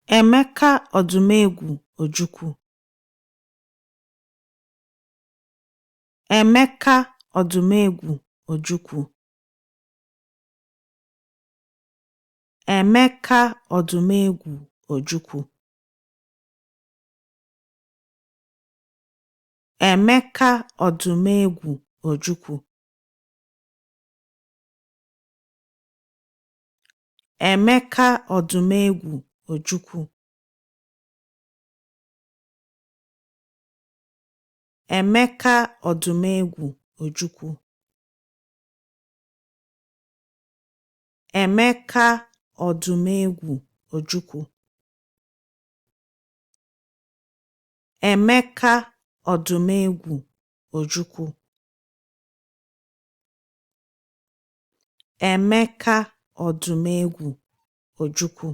Emeka Odumegwu Ojukwu. Emeka Odumegwu Ojukwu. Emeka Odumegwu Ojukwu. Emeka Odumegwu Ojukwu. Emeka Odumegwu Ojukwu. Emeka Odumegwu Ojukwu. Emeka Odumegwu Ojukwu. Emeka Odumegwu Ojukwu. Emeka Odumegwu Ojukwu.